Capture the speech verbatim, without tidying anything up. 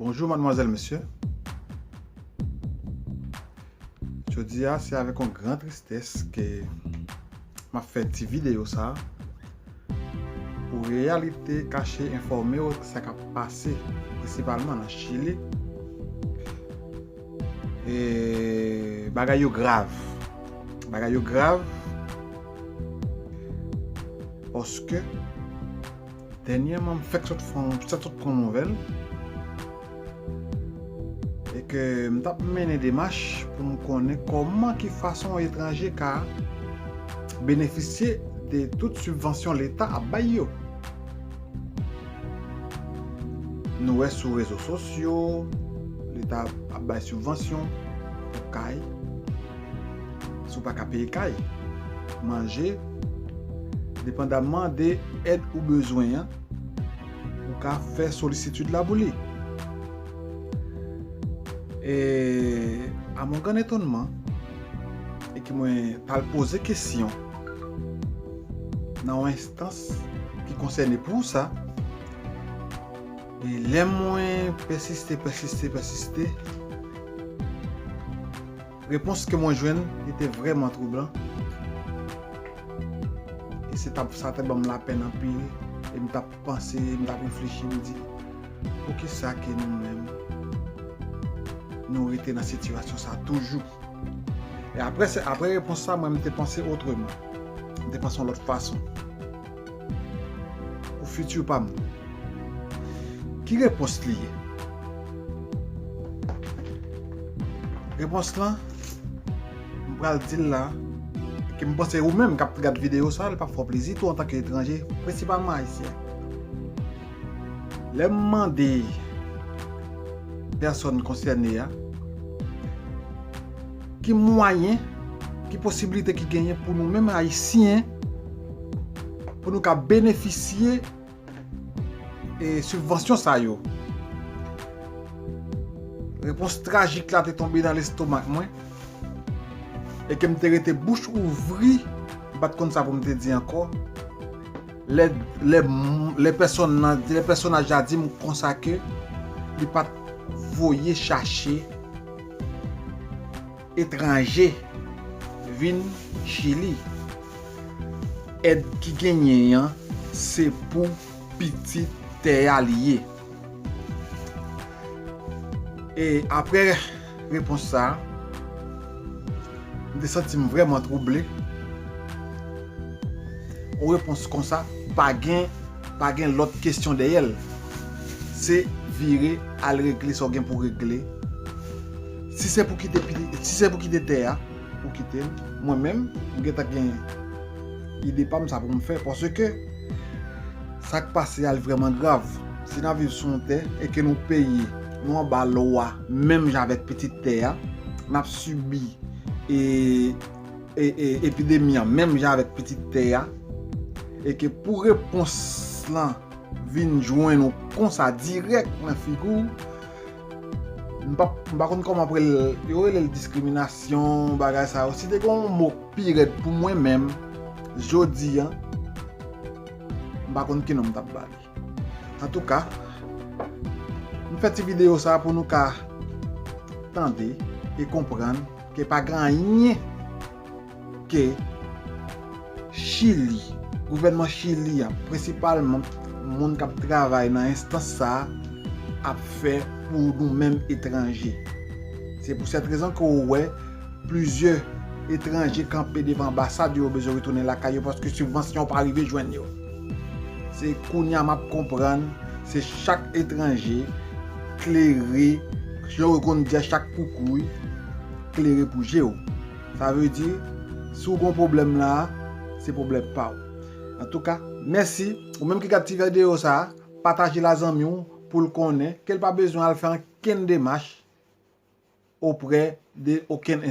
Bonjou, madmwazèl, mesye. Jodi a, se avèk yon gran tristès ke m ap fè ti videyo sa a pou Reyalite Kache enfòme w sa k ap pase, prensipalman nan Chili. E bagay yo grav. Bagay yo grav paske dènyèman, m fèk sot fè, m fèk sot pran nouvèl e ke m t ap mennen demach pou m konnen kòman, ki fason etranje ka benefisye de tout sibvansyon Leta ap bay yo. Nou wè sou rezo sosyo, Leta ap bay sibvansyon pou kay, si w pa ka peye kay, manje, depandamman de èd ou bezwen an, ou ka fè solisitid la pou li. E, à mon grand étonnement, e ke mwen t al poze kesyon nan yon enstans ki konsène pou sa, e lè mwen pèsiste, pèsiste, pèsiste, repons ke mwen jwenn, li te vrèman twoublan. E se t ap, sa te ban m lapèn anpil. E m t ap panse, m t ap reflechi, m di, poukisa ke nou menm, nou rete nan sitiyasyon sa toujou? E apre, se, apre repons sa, mwen, m te panse otreman. M te panse yon lòt fason. Pou fiti pa m. Ki repons li ye? Repons lan, m pral di l la, ke m panse ou menm k ap gad videyo sa, li p ap fè w plezi tou antanke etranje, prensipalman ayisyen. Lè m mande pèsòn konsène a, ki mwayen, ki posiblite ki genyen pou nou menm ayisyen, pou nou ka benefisye e sibvansyon sa yo? Repons trajik la te tonbe nan lestomak mwen, e ke m te rete bouch ouvri, m pa t konn sa pou m te di ankò. Lè, lè, lè pèsòn nan, lè pèsonaj la di m konsa ke li pa t voye chache etranje vin Chili. Èd ki genyen an, se pou pitit tè a li ye. E apre repons sa, m te santi m vrèman twouble. Yon repons konsa, pa gen, pa gen lòt kesyon dèyè l. Se vire al regle sa w gen pou regle. Si se pou kite pi-, si se pou kite tè a, ou kite l. Mwen menm, m gentan gen ide pa m sa pou m fè, paske sa k pase a, l vrèman grav. Si n ap viv sou yon tè e ke nou peye, nou anba lwa, menm jan avèk pitit tè a, n ap sibi e, e, e, epidemi an, menm jan avèk pitit tè a, e ke pou repons lan vin jwenn ou konsa dirèk nan figi w, m pa, m pa konn kòman pou l, yo rele l diskriminasyon, bagay sa yo. Si te gen yon mo pi rèd pou mwen menm, jodi a, m pa konn ki non m t ap ba li. Antouka, m fè ti videyo sa pou nou ka tande e konprann ke pa gen anyen ke Chili, gouvènman Chili a, prensipalman moun k ap travay nan enstans sa a, ap fè pou nou menm etranje. Se pou sèt rezon ke w wè plizyè etranje kanpe devan anbasad yo, yo bezwen retounen lakay yo paske sibvansyon pa rive jwenn yo. Se kounye a m ap konprann, se chak etranje klere, jan yo konn di a, chak koukouy klere pou je w. Sa vle di, si w gen pwoblèm la, se pwoblèm pa w. Antouka, mèsi. Ou menm ki gad ti videyo sa a, pataje l a zanmi w pou l konnen ke l pa bezwen al fè ankenn demach oprè de okenn